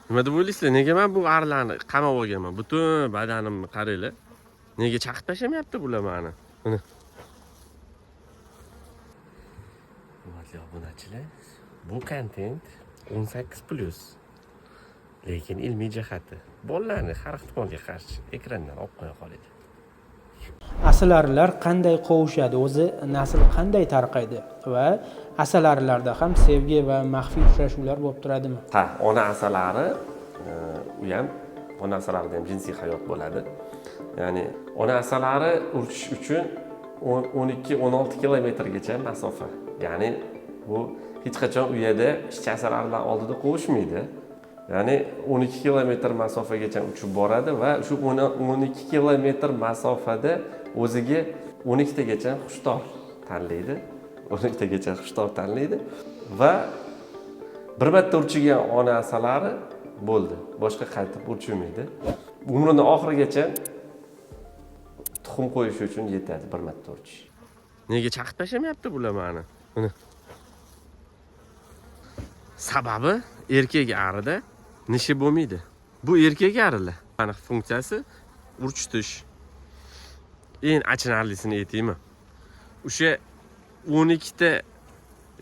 Nima deb o'ylaysizlar? Nega men bu arilarni qamab olganman? Butun badanimni qaranglar. Nega chaqib tashlamayapti bular mani? Mana. Hurmatli obunachilar, bu kontent 18+. Lekin ilmiy jihati bolalarni har ehtimolga qarshi ekrandan olib qo'ya qoladi. Asalarilar qanday qovushadi, o'zi nasl qanday tarqaydi va asalarilarda ham sevgi va maxfiy uchrashuvlar bo'lib turadimi? Ha, ona asalari, u ham, ona asalarida ham jinsiy hayot bo'ladi. Ya'ni ona asalari urchish uchun 12-16 kilometrgacha masofa. Ya'ni bu hech qachon uyada ishchi asalarilar oldida qovushmaydi. Ya'ni 12 kilometr masofagacha uchib boradi va shu 12 kilometr masofada o'ziga 12 tagacha xushtor tanlaydi. 12 tagacha xushtor tanlaydi va bir marta urchigan ona asalari bo'ldi, boshqa qaytib urchimaydi. Umrini oxirigacha tuxum qo'yishi uchun yetadi bir marta urchish. Nega chaqib tashlamayapti bular mani? Mana. Sababi erkak arida nishi bo'lmaydi. Bu erkak arilar. Aniq funksiyasi urchitish. Eng achinarlisini aytaymi? O'sha 12 ta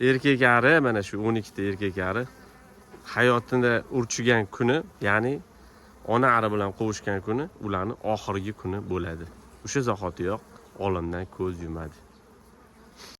erkak ari, mana shu 12 ta erkak ari hayotida urchigan kuni, ya'ni ona ari bilan qovushgan kuni ularni oxirgi kuni bo'ladi. O'sha zahotiyoq olamdan ko'z yumadi.